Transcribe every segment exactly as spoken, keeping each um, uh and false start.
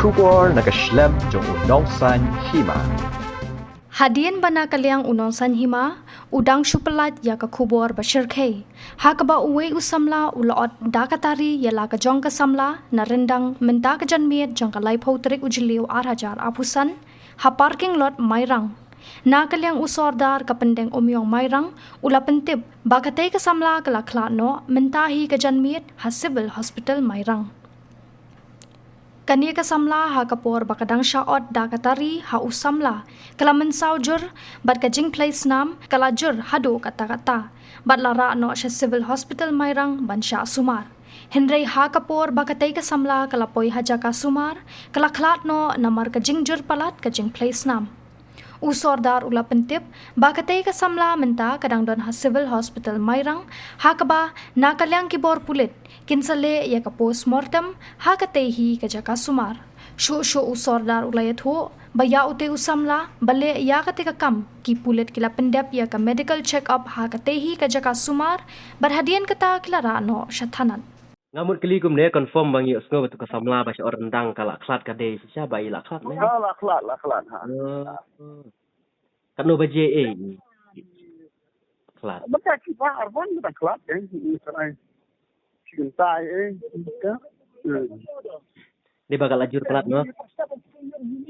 Khubor na ka shlem jong u Nongsaiñ Hima. Hadien ba na ka liang u Nongsaiñ Hima u dang shu pyllait ïa ka khubor ba shyrkhei, ha kaba uwei u samla u la ot da ka tari ïa la ka jong ka samla na ryndang mynta ka janmiet jong ka laiphew tarik u Jylliew ar hajar arphew san ha parking lot Mairang. Na ka liang u sordar ka pdeng Umïong Mairang u la pyntip ba katei ka samla ka la khlad noh mynta hi ka janmiet ha Civil Hospital Mairang. Kane ka samla ha ka por ba ka dang shah ot da ka tari ha u samla ka la mynsaw jur, bad ka jingphlei snam ka la jur haduh katta katta, bad la rah noh sha Civil Hospital Mairang ban shah sumar. Hynrei ha ka por ba katei ka samla ka la poi ha jaka sumar, ka la khlad noh namar ka jingjur palat ka jingphlei snam. U sordar u la pyntip ba katei ka samla mynta ka dang don ha Civil Hospital Mairang, ha kaba na ka liang ki bor pulit kin sa leh ïa ka postmortem ha katei hi ka jaka sumar. Shuh shuh u sordar u la ïathuh ba ïa utei u samla ba leh ïa katei ka kam, ki pulit ki la pyndep ïa ka medical check up ha katei hi ka jaka sumar, bad hadien kata ki la rah noh sha thanat. Nga mut kylli kumne, confirm ba ngi ïohsngew ba tu ka samla ba sha ot ryndang ka la khlad, ka dei shisha ba i la khlad ne? Ha, la khlad, la khlad, ha. Oh. Katno baje e i khlad? Ba ka ki ba arban ba khlad, eh, i serai. Chicken tai, eh, ka. Hmm. Dei ba ka la jur palat mo?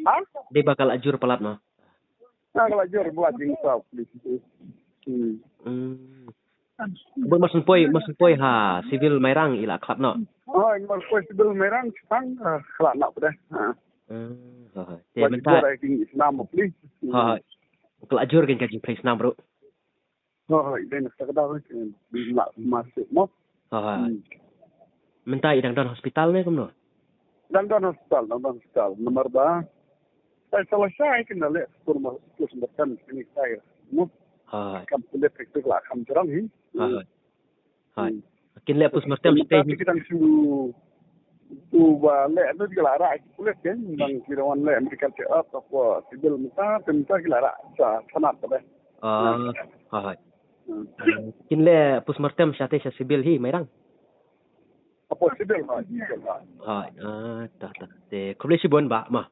Ha? Dei ba ka la jur palat mo? Na ka la jur palat jingsaw. Hmm. Hmm. Bun, mas poi, mas poi ha Civil Mairang i la khlad noh. Oh, mas poi Civil Mairang chang, ah, khlad noh dah. Ha. Hmm, ha, ha. Te mynta. Jur ai king isnam mo pli. Ha, ha. Ka la jur kin ka jingphlei snam ruh. Oh, i dei na ka daw, eh, di la masuk mo. Ha, ha. Hmm. Mynta i dang don hospital ne kumno? Dang don hospital, dang don hospital. Namar ba, sai salah sai kin da leh, kur ma, kur sumber kan, kini sai, mo. Ha, ha. Kam kulit itu la kam jerang hi. Ha, ha. Ha. Hmm. Kin leh postmortem. Mynta stay. Kita shu tu ba leh tu ki la rah ki pulit kan, bang ki wan leh medical check up, apa, Civil mynta, mynta ki la rah sa thanat ka deh. Ah, ha, ha. Hmm. Kin leh postmortem sha te sha Civil hi, Mairang? Apa Civil, ha, Civil, ha. Ha, ah, ta, ta. Te, khublei shibun bah, ma.